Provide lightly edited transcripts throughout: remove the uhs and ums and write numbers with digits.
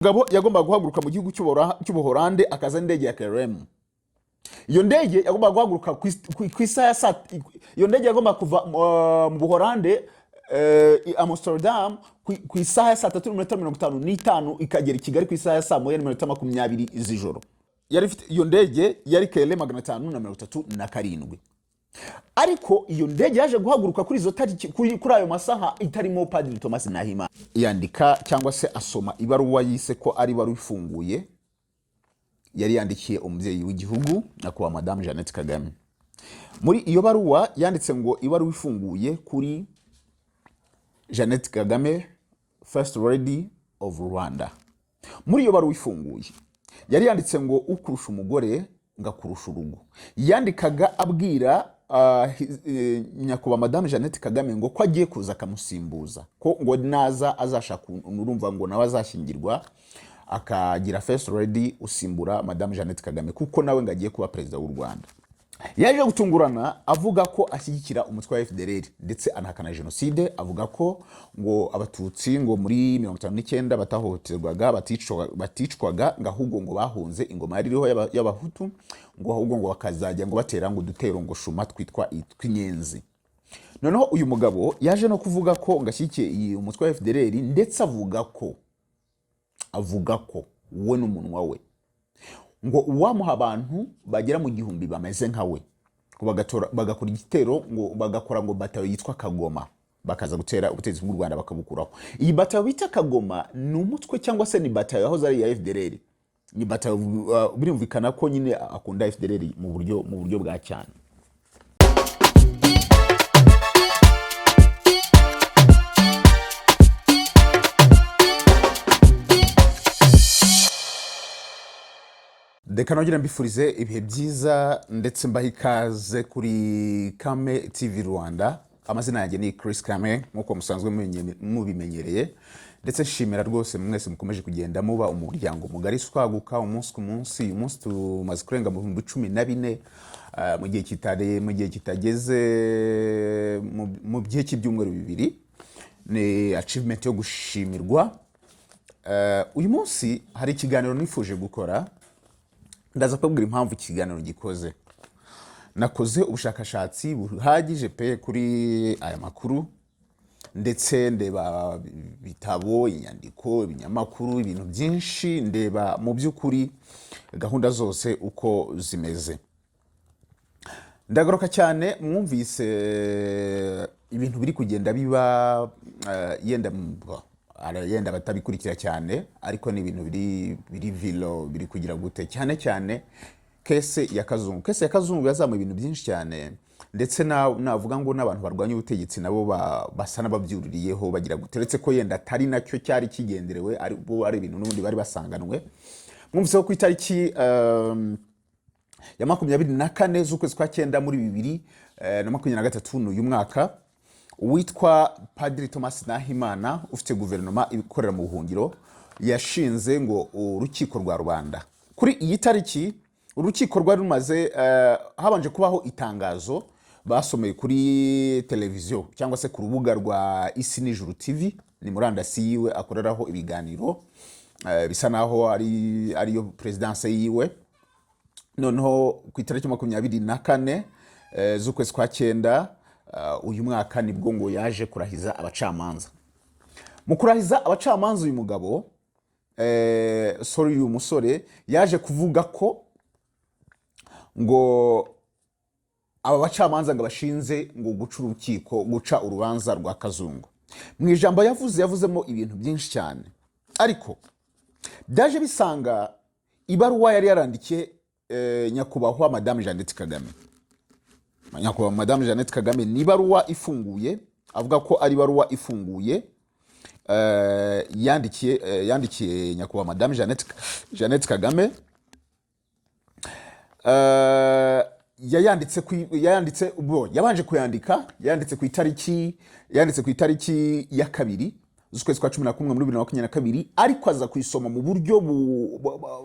Mugabo yagombaga guhaguruka mu gihugu cy'Ubuholande, akaza n'indege ya KLM. Iyo ndege yagombaga guhaguruka ku isaha ya saa, iyo ndege yagombaga kuva mu Buholande, i Amsterdam, ku isaha ya 3:55, ikagera i Kigali ku isaha ya 1:20 z'ijoro. Yari ifite, iyo ndege yari KLM 537. Ariko iyo ndege yaje guhaguruka kuri izo tariki, kuri ayo masaha, itarimo Padiri Thomas Nahimana. Yandika cyangwa se asoma ibaruwa yise ko ari ibaruwa ifunguye yari yandikiye umubyeyi w'igihugu, nyakubahwa Madamu Jeannette Kagame. Muri iyo baruwa yanditse ngo "Ibaruwa ifunguye kuri Jeannette Kagame, First Lady of Rwanda". Muri iyo baruwa ifunguye yari yanditse ngo "Ukurusha umugore ngo akurusha urugo". Yandikaga abwira nyakubahwa Madamu Jeannette Kagame ngo ko agiye kuza akamusimbuza, ko ngo naza azashaka, urumva ngo nawe azashyingirwa, akagira First Lady usimbura Madamu Jeannette Kagame, kuko nawe ngo agiye kuba perezida w'u Rwanda. Yaje gutungurana avuga ko ashyigikira umutwe wa FDLR, ndetse anahakana jenoside, avuga ko ngo Abatutsi ngo muri 59 batahohoterwaga, baticwaga, ngo ahubwo ngo bahunze ingoma yari iriho y'Abahutu, ngo ahubwo ngo bakazajya ngo batera ngo udutero ngo shuma twitwa tw'inyenzi. Noneho uyu mugabo yaje no kuvuga ko ngo ashyigikiye iyi umutwe wa FDLR, ndetse avuga ko we n'umunwa we ngo uwamuha abantu bagera mu 1000 bameze nka we, ngo bagakora igitero, ngo bagakora ngo batayo yitwa Kagoma, bakaza gutera ubutegetsi bw'u Rwanda bakabukuraho. Iyi batayo bita Kagoma ni umutwe cyangwa se ni batayo yahoze ari iya FDLR. Ni batayo, birumvikana ko nyine akunda FDLR mu buryo bwa cyane. Reka nongere mbifurize ibihe byiza, ndetse mbahe ikaze kuri Kame TV Rwanda. Amazina yanjye ni Chris Kame, nk'uko musanzwe mubimenyereye, ndetse nshimira rwose mwese mukomeje kugenda muba umuryango mugari twaguka umunsi ku munsi. Uyu munsi tumaze kurenga mu 14,000 mu gihe kitageze mu gihe cy'ibyumweru 2. Ni achievement yo gushimirwa. Uyu munsi hari ikiganiro nifuje gukora. Ndaza kubabwira impamvu ikiganiro gikoze. Nakoze ubushakashatsi buhagije pe kuri aya makuru, ndetse ndeba ibitabo, inyandiko, ibinyamakuru, ibintu byinshi, ndeba mu by'ukuri gahunda zose uko zimeze. Ndagaruka cyane, mwumvise ibintu biri kugenda biba, yenda yenda batabikurikira cyane, ariko ni ibintu biri viral, biri kugira gute, cyane cyane case ya Kazungu. Case ya Kazungu yazamuye ibintu byinshi cyane, ndetse navuga ngo n'abantu barwanya ubutegetsi nabo basa n'ababyuririyeho, bagira gute, uretse ko yenda atari nacyo cyari kigenderewe, ari bo ari ibintu n'ubundi bari basanganwe. Mwumvise ko ku itariki ya 24 z'ukwezi kwa cyenda muri 2023, ni uyu mwaka, uwitwa Padiri Thomas Nahimana, ufite guverinoma ikorera mu buhungiro, yashinze ngo urukiko rwa rubanda. Kuri iyi tariki urukiko rwari rumaze, habanje kubaho itangazo basomeye kuri televiziyo cyangwa se ku rubuga rwa Isi n'Ijuru TV, ni murandasi yiwe akoreraho ibiganiro, bisa naho ari ariyo perezidanse yiwe. Noneho ku itariki 24 z'ukwezi kwa cyenda uyu mwaka, nibwo ngo yaje kurahiza abacamanza. Mu kurahiza abacamanza, uyu mugabo, sorry, uyu musore yaje kuvuga ko ngo aba bacamanza ngo bashinze ngo guca urukiko, guca urubanza rwa Kazungu. Mu ijambo yavuze, yavuzemo ibintu byinshi cyane, ariko byaje bisanga ibaruwa yari yarandikiye nyakubahwa Madamu Jeannette Kagame. Nyakubahwa Madamu Jeannette Kagame, ni ibaruwa ifunguye, avuga ko ari ibaruwa ifunguye yandikiye nyakubahwa Madamu Jeannette Kagame. Yayanditse ubwo yabanje kuyandika, yanditse ku itariki ya 2 z'ukwezi kwa 11 muri 2022, ariko aza kuyisoma mu buryo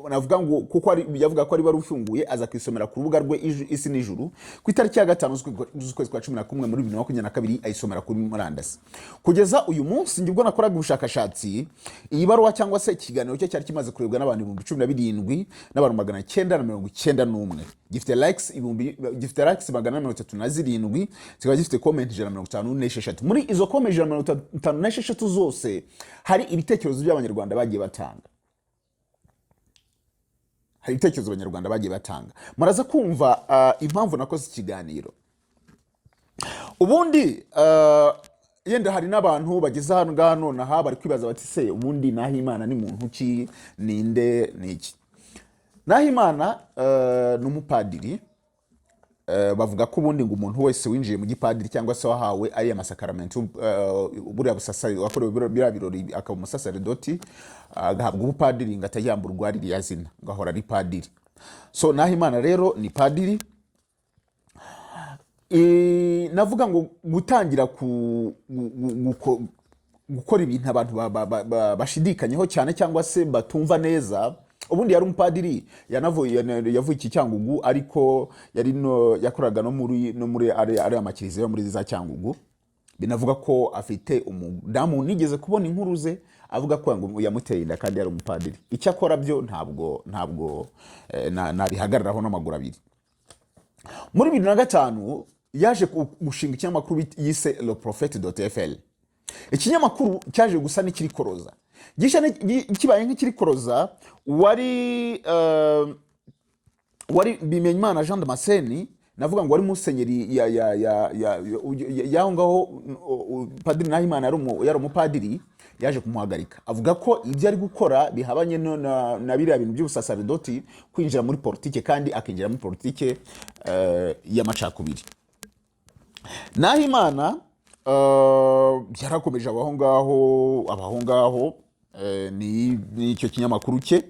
navuga ngo kuko ari yavuga ko ari wari ufunguye, aza kuyisomera ku rubuga rwe Isi n'Ijuru ku itariki ya 5 z'ukwezi kwa 11 muri 2022, ayisomera kuri murandasi. Kugeza uyu munsi njye ubwo nakoraga ubushakashatsi, iyi baruwa cyangwa se ikiganiro cye cyari kimaze kurebwa n'abantu 17,991,000, gifite likes ibihumbi, gifite likes 437, kikaba gifite comment 156. Muri izo comment 156 zose hari ibitekerezo by'Abanyarwanda bagiye batanga, hari ibitekerezo Abanyarwanda bagiye batanga. Muraza kumva impamvu nakoze ikiganiro. Ubundi yenda hari n'abantu bageze hano ngaha nonaha bari kwibaza bati: "Se ubundi Nahimana ni muntu ki? Ninde? Ni iki?" Nahimana ni umupadiri. Bavuga ko ubundi ngo umuntu wese winjiye mu gipadiri cyangwa se wahawe ariya masakaramento, buriya busasa wakorewe biriya birori akaba umusaseredoti, agahabwa ubupadiri, ngo atajyamburwa ririya zina, ngo ahora ari padiri. So Nahimana rero ni padiri. Navuga ngo gutangira gukora ibintu abantu bashidikanyaho cyane cyangwa se batumva neza. Ubundi yari umupadiri, yanavuye, yavuye iki Cyangugu, ariko yari no yakoraga no muri ariya makiliziya yo muri za Cyangugu. Binavuga ko afite umudamu, nigeze kubona inkuru ze avuga ko ngo yamuteye inda kandi yari umupadiri. Icyo akora byo ntabwo nabihagararaho n'amaguru abiri. Muri 2005 yaje gushinga ikinyamakuru yise Le Prophète fr. Ikinyamakuru cyaje gusa n'ikirikoroza, gisha kibaye nk'ikirikoroza. Wari Bimenyimana Jean Damascene, navuga ngo wari musenyeri ya ya ya ya y'aho ngaho Padiri Nahimana yari umupadiri, yaje kumuhagarika avuga ko ibyo ari gukora bihabanye na biriya bintu by'ubusasaridoti, kwinjira muri politike kandi akinjira muri politike y'amacakubiri. Nahimana yarakomeje abaho ngaho, ni icyo kinyamakuru cye.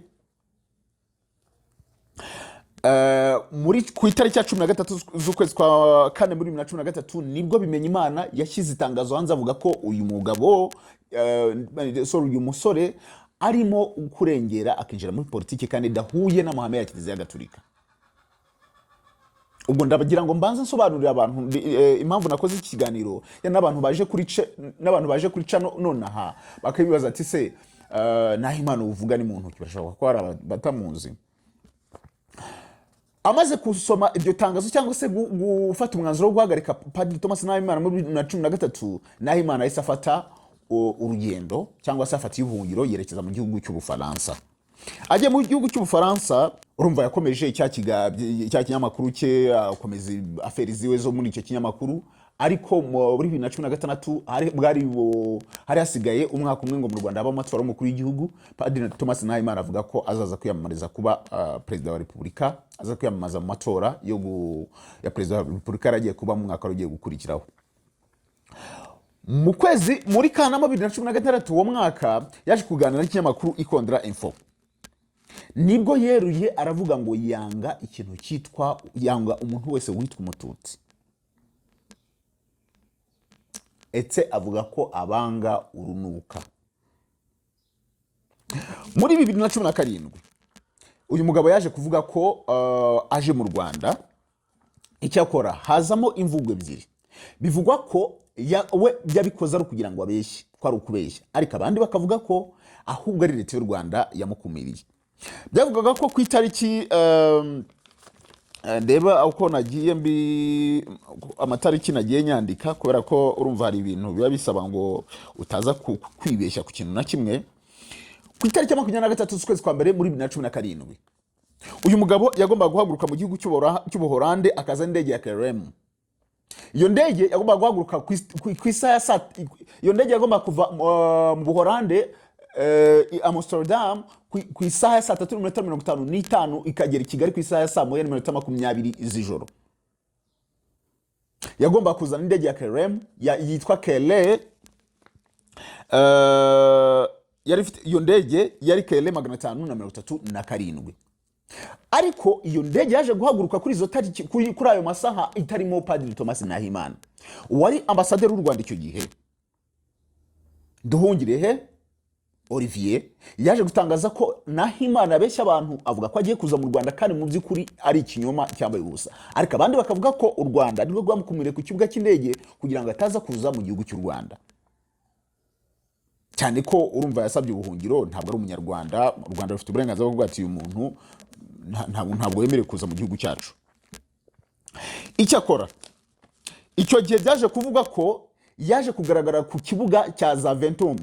Muri ku itariki ya 13 z'ukwezi kwa kane muri 2013 nibwo Bimenyimana yashyize itangazo hanze avuga ko uyu mugabo, sorry, uyu musore arimo kurengera akinjira muri politiki kandi idahuye n'amahame ya Kiliziya Gatolika. Ubwo ndabagira ngo mbanze nsobanurire abantu impamvu nakoze iki kiganiro, ya n'abantu baje kuri ca nonaha bakabibaza ati: "Se Nahimana uvuga ni muntu ki?" Bashobora kuba hari batamuzi. Amaze gusoma iryo tangazo cyangwa se gufata umwanzuro wo guhagarika Padiri Thomas Nahimana muri 2013, Nahimana yahise afata urugendo cyangwa se afata ubuhungiro, yerekeza mu gihugu cy'Ubufaransa. Agiye mu gihugu cy'Ubufaransa, urumva yakomeje cya kinyamakuru cye, akomeza affaires ziwe zo muri icyo kinyamakuru. Ariko muri 2016 hari hasigaye umwaka umwe ngo mu Rwanda habe amatora y'umukuru w'igihugu. Padiri Thomas Nahimana avuga ko azaza kwiyamamariza kuba perezida wa repubulika, aza kwiyamamaza mu matora ya perezida wa repubulika yari agiye kuba mu mwaka wari ugiye gukurikiraho. Mu kwezi muri Kanama 2016 uwo mwaka yaje kuganira n'ikinyamakuru Ikondera Info, nibwo yeruye aravuga ngo yanga ikintu cyitwa, yanga umuntu wese witwa Umututsi, etse avuga ko abanga urunuka. Muri 2017 uyu mugabo yaje kuvuga ko aje mu Rwanda. Icyakora hazamo imvugo ebyiri. Bivugwa ko we yabikoze ari ukugira ngo abeshye, ko ari ukubeshya, ariko abandi bakavuga ko ahubwo ari leta y'u Rwanda yamukumiriye. Byavugaga ko ku itariki ndeba uko nagiye mbi amatariki nagiye nyandika, kubera ko urumva hari ibintu biba bisaba ngo utaza kwibeshya ku kintu na kimwe. Ku itariki ya 23 z'ukwezi kwa mbere muri 2017 uyu mugabo yagombaga guhaguruka mu gihugu cy'Ubuholande akaza n'indege ya KLM. Iyo ndege yagombaga guhaguruka ku isaha ya saa, iyo ndege yagombaga kuva mu Buholande, i Amsterdam, ku isaha ya saa 3:55, ikagera i Kigali ku isaha ya saa 1:20 z'ijoro. Yagombaga kuzana indege ya KLM yitwa KLE, yari ifite, iyo ndege yari KLE 537. Ariko iyo ndege yaje guhaguruka kuri izo tariki, kuri ayo masaha, itarimo Padiri Thomas Nahimana. Uwari ambasaderi w'u Rwanda icyo gihe Nduhungirehe Olivier yaje gutangaza ko Nahimana abeshya abantu, avuga ko agiye kuza mu Rwanda kandi mu by'ukuri ari ikinyoma cyambaye ubusa. Ariko abandi bakavuga ko u Rwanda nirwo rwamukumiriye ku kibuga cy'indege kugira ngo ataza kuza mu gihugu cy'u Rwanda, cyane ko urumva yasabye ubuhungiro, ntabwo ari Umunyarwanda. U Rwanda rufite uburenganzira bwo kuvuga ati: "Uyu muntu ntabwo wemerewe kuza mu gihugu cyacu." Icyakora icyo gihe byaje kuvuga ko yaje kugaragara ku kibuga cya Zaventem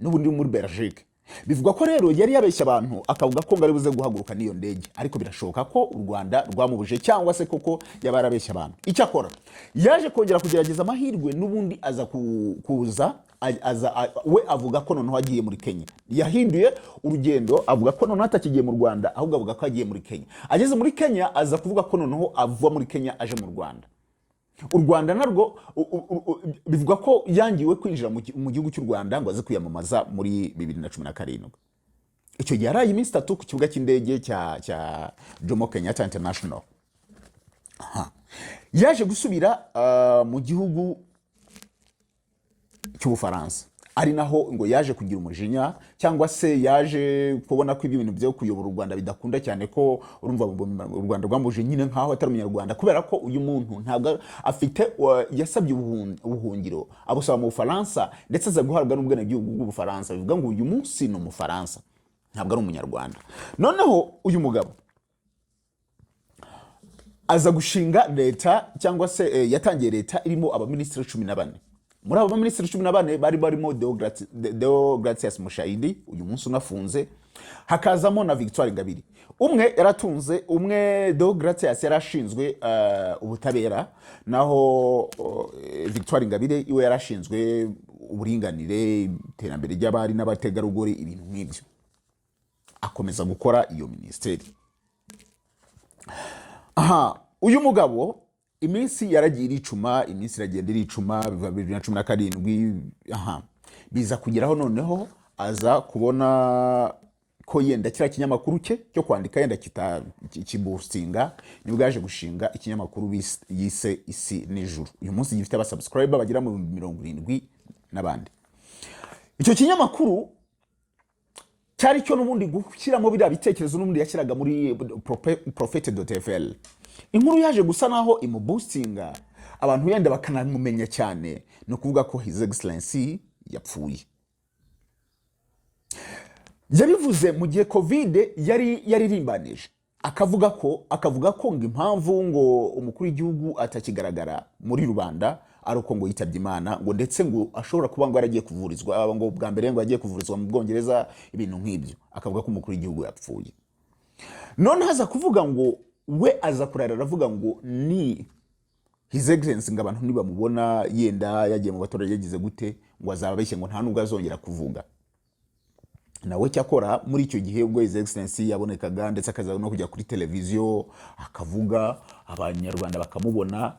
n'ubundi muri Belgique. Bivugwa ko rero yari yabeshya abantu, akavuga ko ngo ari buze guhaguruka n'iyo ndege, ariko birashoboka ko u Rwanda rwamubuje cyangwa se koko yaba yarabeshya abantu. Icyakora yaje kongera kugerageza amahirwe n'ubundi aza kuza aza we avuga ko noneho agiye muri Kenya. Yahinduye urugendo, avuga ko noneho atakigiye mu Rwanda, ahubwo avuga ko agiye muri Kenya. Ageze muri Kenya aza kuvuga ko noneho ava muri Kenya aje mu Rwanda. U Rwanda narwo bivuga ko yangiwe kwinjira mu gihugu cy'u Rwanda ngo aze kwiyamamaza muri 2017. Icyo gihe yaraye iminsi 3 ku kibuga cy'indege cya Jomo Kenyatta International. Aha. Yaje gusubira mu gihugu cy'Ubufaransa, ari naho ngo yaje kugira umujinya cyangwa se yaje kubona ko ibintu byo kuyobora u Rwanda bidakunda, cyane ko urumva u Rwanda rwambuje nyine nkaho atari Umunyarwanda, kubera ko uyu muntu ntabwo afite yasabye ubuhungiro, abusaba mu Bufaransa, ndetse aza guhabwa n'ubwenegihugu bw'Ubufaransa. Bivuga ngo uyu munsi ni Umufaransa, ntabwo ari Umunyarwanda. Noneho uyu mugabo aza gushinga leta, cyangwa se yatangiye leta irimo abaminisitiri 14. Muri abo baminisitiri 14 bari barimo Deogratias Mushayidi, uyu munsi unafunze, hakazamo na Victoire Ingabire. Umwe yaratunze umwe. Deogratias yari ashinzwe ubutabera, naho Victoire Ingabire iwe yarashinzwe uburinganire, iterambere ry'abari n'abategarugori, ibintu nk'ibyo. Akomeza gukora iyo minisiteri. Aha uyu mugabo iminsi yaragiye iricuma, iminsi iragenda iricuma, biva 2017. Aha biza kugeraho noneho aza kubona ko yenda kiriya kinyamakuru cye cyo kwandika yenda kiboostinga, nibwo yaje gushinga ikinyamakuru yise Isi n'Ijuru. Uyu munsi gifite abasubscriber bagera mu 70,000 n'abandi. Icyo kinyamakuru cyari cyo n'ubundi gushyiramo biriya bitekerezo n'ubundi yashyiraga muri prophete.fl. Inkuru yaje gusa naho imuboostinga, abantu yenda bakanamumenya cyane, ni ukuvuga ko His Excellency yapfuye. Yabivuze mu gihe Covid yari yaririmbanije, akavuga ko ngo impamvu ngo umukuru w'igihugu atakigaragara muri rubanda ari uko ngo yitabye Imana, ngo ndetse ngo ashobora kuba ngo yaragiye kuvurizwa, ngo bwa mbere ngo yagiye kuvurizwa mu Bwongereza, ibintu nk'ibyo. Akavuga ko umukuru w'igihugu yapfuye. None aza kuvuga ngo we aza kurara aravuga ngo ni His Excellency, ngo abantu nibamubona yenda yagiye mu baturage yagize gute, ngo azaba abeshye, ngo nta nubwo azongera kuvuga nawe. Cyakora muri icyo gihe ubwo His Excellency yabonekaga, ndetse akaza no kujya kuri televiziyo akavuga, Abanyarwanda bakamubona,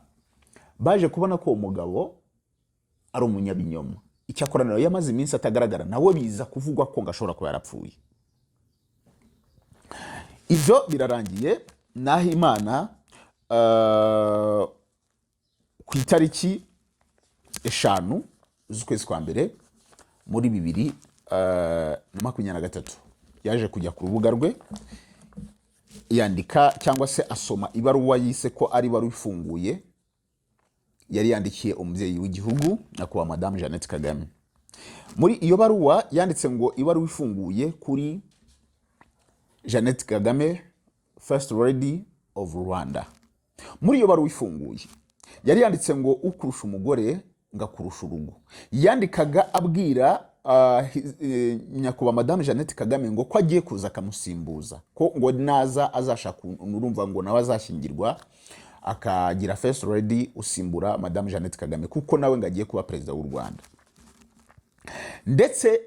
baje kubona ko uwo mugabo ari umunyabinyoma. Icyakora nawe yamaze iminsi atagaragara, nawe biza kuvugwa ko ngo ashobora kuba yarapfuye. Ibyo birarangiye. Naho Imana ku itariki 5 z'ukwezi kwa mbere muri 2023 yaje kujya ku rubuga rwe, yandika cyangwa se asoma ibaruwa yise ko ari ibaruwa ifunguye yari yandikiye umubyeyi w'igihugu, nyakubahwa Madamu Jeannette Kagame. Muri iyo baruwa yanditse ngo: "Ibaruwa ifunguye kuri Jeannette Kagame, First Lady of Rwanda." Muri iyo baruwa ifunguye yari yanditse ngo: "Ukurusha umugore ngo akurusha urugo." Yandikaga abwira nyakubahwa Madamu Jeannette Kagame ngo ko agiye kuza akamusimbuza, ko ngo naza azashaka, urumva ngo nawe azashyingirwa, akagira First Lady usimbura Madamu Jeannette Kagame, kuko nawe ngo agiye kuba perezida w'u Rwanda. Ndetse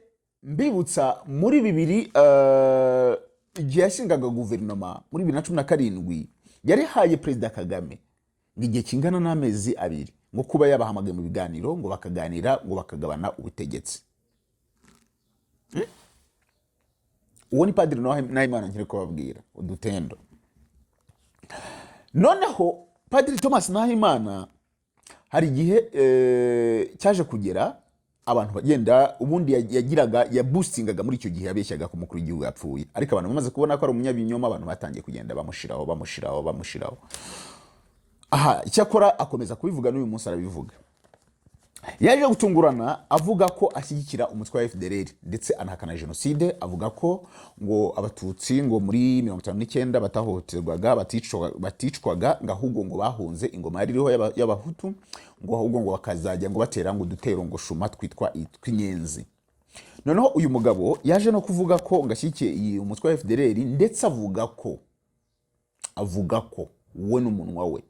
mbibutsa, muri bibiri igihe yashingaga guverinoma muri 2017, yarihaye Perezida Kagame ngo igihe kingana n'amezi 2 ngo kuba yabahamagaye mu biganiro, ngo bakaganira, ngo bakagabana ubutegetsi. Uwo ni Padiri Nahimana nkiri kubabwira udutendo. Noneho Padiri Thomas Nahimana hari igihe cyaje kugera Abantu bagenda ubundi yagiraga yaboostingaga muri icyo gihe, yabeshyaga ko umukuru w'igihugu yapfuye, ariko abantu bamaze kubona ko ari umunyabinyoma, abantu batangiye kugenda bamushiraho, bamushiraho, bamushiraho. Aha icyakora akomeza kubivuga, n'uyu munsi arabivuga. Yaje gutungurana avuga ko ashyigikira umutwe wa FDLR, ndetse anahakana jenoside, avuga ko ngo Abatutsi ngo muri 59 batahohoterwaga, baticwaga, ngo ahubwo ngo bahunze ingoma yari iriho y'Abahutu, ngo ahubwo ngo bakazajya ngo batera ngo udutero ngo shuma twitwa tw'inyenzi. Noneho uyu mugabo yaje no kuvuga ko ngo ashyigikiye iyi umutwe wa FDLR, ndetse avuga ko we n'umunwa we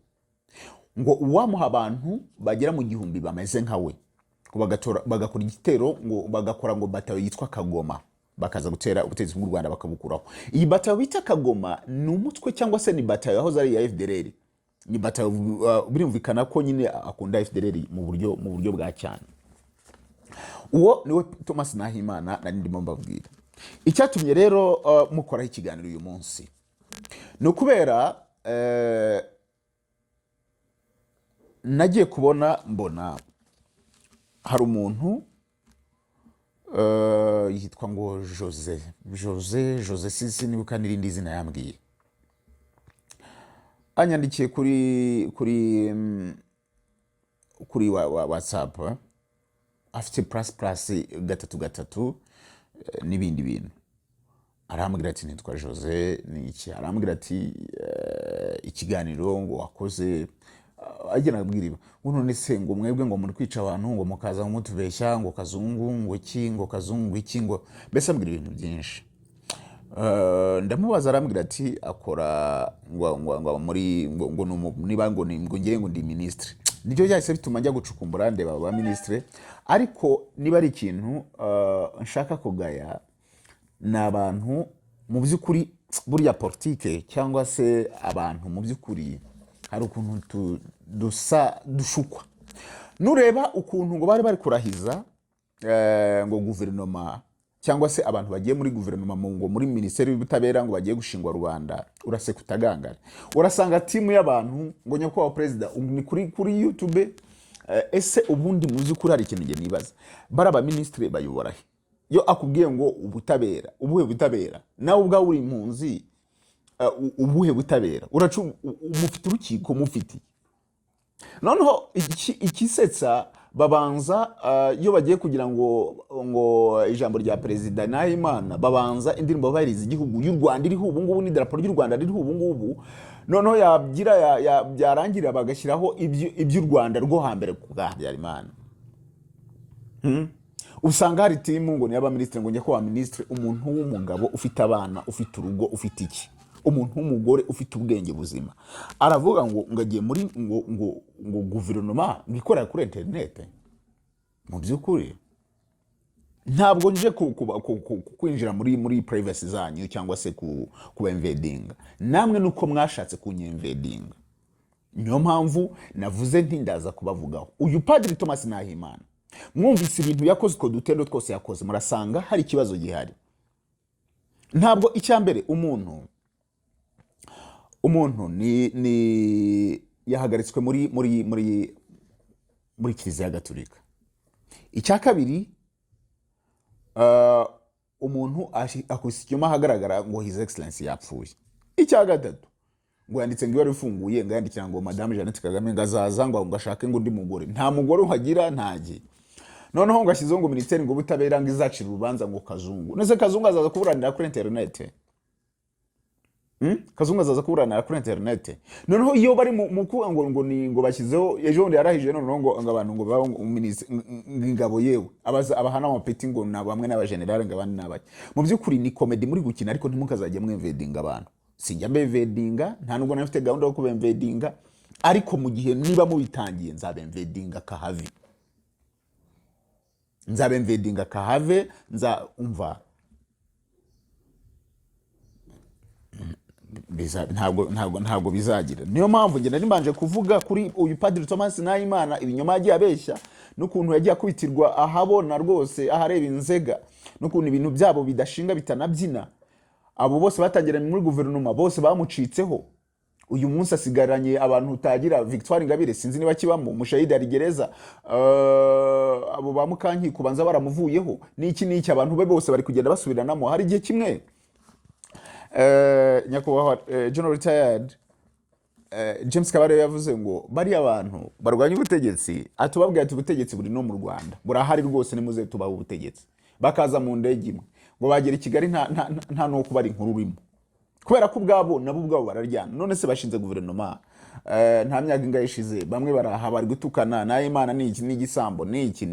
ngo uwamuha abantu bagera mu 1000 bameze nka we, ngo bagakora igitero, ngo bagakora ngo batayo yitwa Kagoma, bakaza gutera ubutegetsi bw'u Rwanda bakabukuraho. Iyi batayo bita Kagoma ni umutwe cyangwa se ni batayo yahoze ari iya FDLR, ni batayo. Birumvikana ko nyine akunda FDLR mu buryo bwa cyane. Uwo niwe Thomas Nahimana nari ndimo mbabwira. Icyatumye rero mukoraho ikiganiro uyu munsi ni ukubera nagiye kubona mbona hari umuntu yitwa ngo Jose, Jose, Jose, sisi nibuka n'irindi zina yambwiye, anyandikiye kuri WhatsApp, afite ++333 n'ibindi bintu. Arambwira ati: "Nitwa Jose." Ni iki? Arambwira ati: "Ikiganiro ngo wakoze." Agenda abwira ibi ngo: "None se ngo mwebwe ngo muri kwica abantu, ngo mukaza mutubeshya ngo Kazungu ngo iki, ngo Kazungu iki," ngo mbese ambwira ibintu byinshi. Ndamubaza, arambwira ati akora ngo muri ngo niba ngo ni ngo ngiye ngo ndi minisitiri. Nibyo byahise bituma njya gucukumbura, ndeba aba minisitiri. Ariko niba ari ikintu nshaka kugaya, ni abantu mu by'ukuri burya politike cyangwa se abantu mu by'ukuri hari ukuntu dusa dushukwa. Nureba ukuntu ngo bari bari kurahiza ngo guverinoma cyangwa se abantu bagiye muri guverinoma ngo muri minisiteri y'ubutabera, ngo bagiye gushingwa rubanda, uraseka utagangara. Urasanga team y'abantu ngo: "Nyakubahwa perezida," ni kuri YouTube. Ese ubundi mu by'ukuri hari ikintu njye nibaza: bari abaminisitiri bayobora he? Iyo akubwiye ngo ubutabera, ubuhe butabera? Nawe ubwawe uri impunzi, ubuhe butabera? Uracu mufite urukiko mufite. Noneho ikisetsa, babanza iyo bagiye kugira ngo ijambo rya perezida Nahimana, babanza indirimbo bubahiriza igihugu y'u Rwanda iriho ubu ngubu n'idarapo ry'u Rwanda ririho ubu ngubu. Noneho yagira byarangira bagashyiraho iby'u Rwanda rwo hambere ku bwa Habyarimana. Usanga hari team ngo ni y'abaminisitiri, ngo nyakubahwa minisitiri. Umuntu w'umugabo ufite abana, ufite urugo, ufite iki, umuntu w'umugore ufite ubwenge buzima, aravuga ngo agiye muri ngo guverinoma ngo ikorera kuri interinete. Mu by'ukuri ntabwo nje kwinjira muri privacy zanyu cyangwa se kuba invadinga. Namwe nuko mwashatse kunyinvadinga, niyo mpamvu navuze nti ndaza kubavugaho. Uyu padiri Thomas Nahimana, mwumvise ibintu yakoze, utwo dutendo twose yakoze, murasanga hari ikibazo gihari. Ntabwo icya mbere umuntu ni yahagaritswe muri Kiliziya Gatolika. Icya kabiri, umuntu akubise ikinyoma ahagaragara ngo His Excellence yapfuye. Icya gatatu, ngo yanditse ngo ibaruwa ifunguye, ngo yandikira ngo Madame Jeannette Kagame, ngo azaza ngo ashake ngo undi mugore. Nta mugore uhagira, ntagiye. Noneho ngo ashyizeho ngo minisiteri ngo ubutabera, ngo izacira urubanza ngo Kazungu. Nese Kazungu azaza kuburanira kuri interinete? Kazungu azaza kuburanira kuri interinete? Noneho iyo bari mu kuvuga ngo ni ngo bashyizeho, ejo bundi yarahije, noneho ngo abantu ngo baho ngo ngo ingabo yewe abaza abahana amapeti, ngo ni bamwe n'abajenerali, ngo abandi n'abaki. Mu by'ukuri ni comedy muri gukina, ariko ntimukazajya mwinvadinga abantu. Sinjya mbinvadinga, nta nubwo nari mfite gahunda yo kubinvadinga, ariko mu gihe niba mubitangiye nzabinvadinga kahave, nzabinvadinga kahave. Nza umva ntabwo bizagira. Niyo mpamvu njye nari mbanje kuvuga kuri uyu padiri Thomas Nahimana, ibinyoma yagiye abeshya n'ukuntu yagiye akubitirwa ahabona rwose, ahareba inzega, n'ukuntu ibintu byabo bidashinga, bitanabyina. Abo bose batangiranye muri guverinoma bose bamucitseho. Uyu munsi asigaranye abantu utagira. Victoire Ingabire sinzi niba kibamo, Mushayidi ari gereza, abo ba Mukankiko banza baramuvuyeho, n'iki n'iki. Abantu be bose bari kugenda basubiranamo. Hari igihe kimwe nyakubahwa General Retired James Kabarebe yavuze ngo bariya bantu barwanya ubutegetsi, atubabwira ati: "Ubutegetsi buri no mu Rwanda burahari rwose, nimuze tubahe ubutegetsi." Bakaza mu ndege imwe, ngo bagera i Kigali nta n'uwo kubara inkuru urimo, kubera ko ubwabo nabo ubwabo bararyana. None se bashinze guverinoma nta myaka ingahe ishize, bamwe baraha bari gutukana: "Nahimana ni iki? Ni igisambo, ni iki,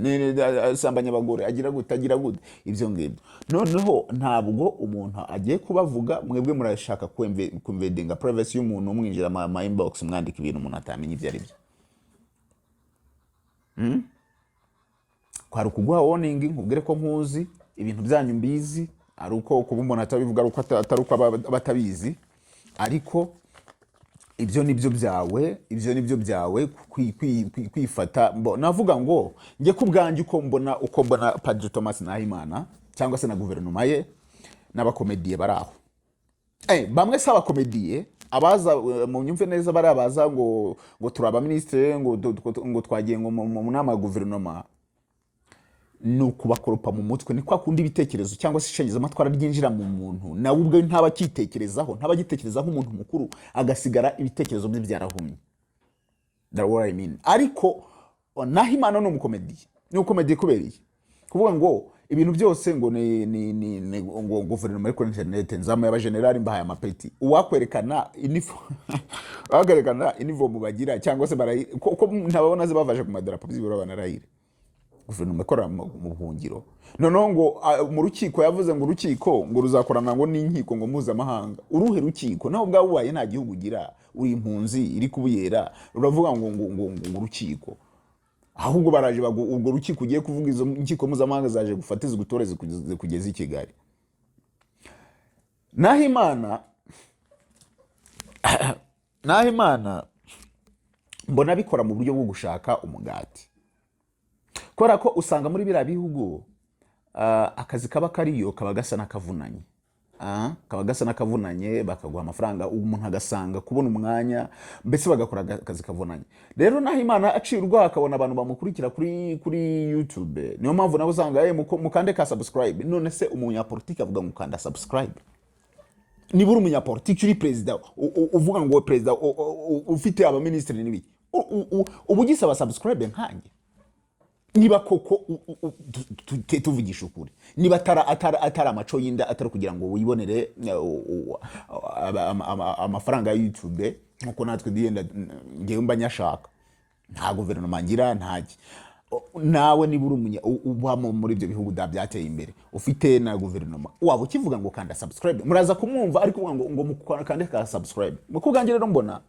asambanya abagore, agira gute, agira gute?" Ibyo ngibyo. Noneho ntabwo umuntu agiye kubavuga, mwebwe murashaka kwinvadinga privacy y'umuntu, mwinjira ma inbox, mwandika ibintu umuntu atamenya ibyo ari byo. Kwari ukuguha warning, nkubwire ko nkuzi, ibintu byanyu mbizi. Ari uko kuba umuntu atabivuga, ari uko atari uko aba atabizi, ariko ibyo ni byo byawe, ibyo ni byo byawe kwifata. Navuga ngo njye ku bwanjye, uko mbona Padiri Thomas Nahimana cyangwa se na guverinoma ye n'abakomediye bari aho, bamwe si abakomediye, abaza mu nyumve neza, bari abaza ngo turi abaminisitiri, ngo twagiye ngo mu nama ya guverinoma, ni ukubakoropa mu mutwe. Ni kwa kundi ibitekerezo cyangwa se icengezamatwara ryinjira mu muntu, nawe ubwe ntaba akitekerezaho, ntaba agitekereza nk'umuntu mukuru, agasigara ibitekerezo bye byarahumye. That's what I mean. Ariko Nahimana ni umukomediye, ni umukomediye kubera iki? Kuvuga ngo ibintu byose ngo ni ngo guverinoma iri kuri interineti, nzamuye abajenerali, mbahaye amapeti. Uwakwerekana inifomu bagira cyangwa se barayi ko ntababona zibafashe ku madarapo, byibura banarahire. Guverinoma ikorera mu buhungiro. Noneho ngo mu rukiko yavuze ngo urukiko ngo ruzakorana ngo n'inkiko ngo mpuzamahanga. Uruhe rukiko? Nawe ubwawe ubaye nta gihugu ugira, uri impunzi iri kubuyera, uravuga ngo urukiko. Ahubwo baraje urwo rukiko ugiye kuvuga, izo nkiko mpuzamahanga zaje gufata zigutore, zikugeze i Kigali. Naho Imana mbona bikora mu buryo bwo gushaka umugati, kubera ko usanga muri biriya bihugu akazi kaba kariyo kaba gasa n'akavunanye. Kaba gasa n'akavunanye, bakaguha amafaranga, umuntu agasanga kubona umwanya, mbese bagakora akazi kavunanye. Rero naho Imana aciye urwaho akabona abantu bamukurikira kuri YouTube, niyo mpamvu nawe usanga mukande ka subscribe. None se umunyapolitiki avuga ngo ukanda subscribe? Niba uri umunyapolitiki, uri perezida, uvuga ngo perezida, ufite abaminisitiri n'ibiki, uba ugisaba subscribe nkanjye? Niba koko tuvugisha ukuri, niba atari amaco y'inda, atari kugira ngo wibonere amafaranga ya YouTube nkuko natwe diyenda, ngewe mba nyashaka, nta guverinoma ngira, ntaki. Nawe niba uri uba muri ibyo bihugu da byateye imbere, ufite na guverinoma, waba ukivuga ngo kanda subscribe? Muraza kumwumva ari kuvuga ngo mukande ka subscribe. Mu kubwanjye rero mbona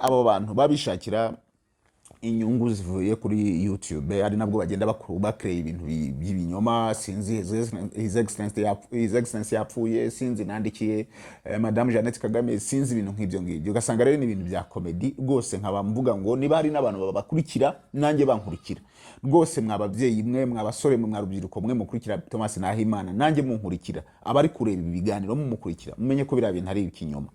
abo bantu babishakira inyungu zivuye kuri YouTube, ari nabwo bagenda bakreye ibintu by'ibinyoma. Sinzi His Excellency yapfuye, sinzi nandikiye Madame Jeannette Kagame, sinzi, ibintu nk'ibyo ngibyo. Ugasanga rero ni ibintu bya comedy rwose. Nkaba mvuga ngo niba hari n'abantu babakurikira, nanjye bankurikira rwose, mwa babyeyi mwe, mwa basore mwe, mwa rubyiruko mwe mukurikira Thomas Nahimana, nanjye munkurikira, abari kureba ibi biganiro mumukurikira, mumenye ko biriya bintu ari ikinyoma.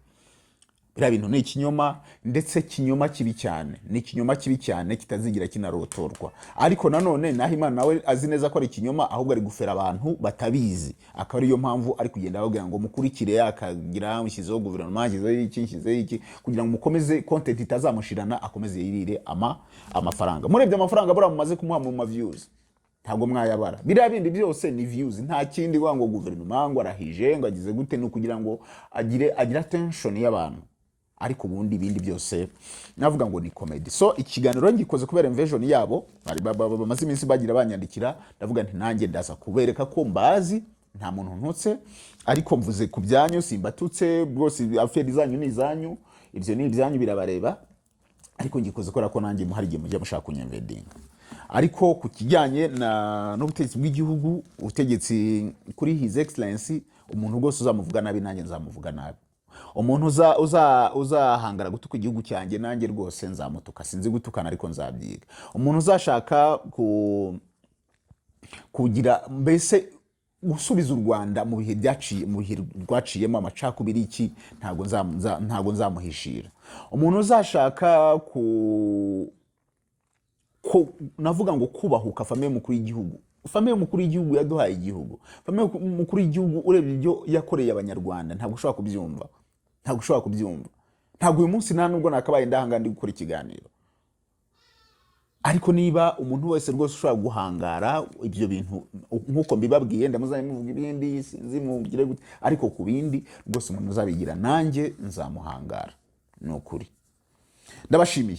Biriya bintu ni ikinyoma, ndetse kinyoma kibi cyane, ni ikinyoma kibi cyane kitazigira kinarotorwa. Ariko nanone Nahimana nawe azi neza ko ari ikinyoma, ahubwo ari gufera abantu batabizi, akaba ariyo mpamvu ari kugenda ababwira ngo mukurikire, akagira nshyizeho guverinoma, nshyizeho iki, nshyizeho iki, kugira ngo mukomeze content itazamushirana, akomeze yirire amafaranga. Murebye amafaranga buriya mumaze kumuha mu ma views, ntabwo mwayabara. Biriya bindi byose ni views, nta kindi. Ngo guverinoma, ngo arahije, ngo agize gute, ni ukugira ngo agire attention y'abantu, ariko ubundi ibindi byose navuga ngo ni comedy. So ikiganiro ngikoze kubera invasion yabo bari bamaze iminsi bagira banyandikira. Ndavuga nti nanjye ndaza kubereka ko mbazi, nta muntu ntutse, ariko mvuze ku byanyu, simbatutse rwose. Affaires zanyu ni izanyu, ibyo ni ibyanyu, birabareba. Ariko ngikoze kubera ko nanjye hari igihe mujya mushaka kunyinvadinga. Ariko ku kijyanye n'ubutegetsi bw'igihugu, ubutegetsi kuri His Excellency, umuntu rwose uzamuvuga nabi, nanjye nzamuvuga nabi. Umuntu uzahangara gutuka igihugu cyanjye, nanjye rwose nzamutuka. Sinzi gutukana, ariko nzabyiga. Umuntu uzashaka kugira mbese Gusubiza u Rwanda mu bihe byaciye, mu bihe rwaciyemo amacakubiri iki, ntabwo nzamuhishira. Umuntu uzashaka ku ko navuga ngo kubahuka famille y'umukuru w'igihugu, famille y'umukuru w'igihugu yaduhaye igihugu, famille y'umukuru w'igihugu, urebye ibyo yakoreye Abanyarwanda, ntabwo ushobora kubyumva, ntabwo ushobora kubyumva. Ntabwo uyu munsi nta nubwo nakabaye ndahanga ndi gukora ikiganiro. Ariko niba umuntu wese rwose ushobora guhangara ibyo bintu nk'uko mbibabwiye, ndamuzanye muvuga ibindi, sinzi mugire gute, ariko ku bindi rwose umuntu uzabigira nanjye nzamuhangara, ni ukuri. Ndabashimiye.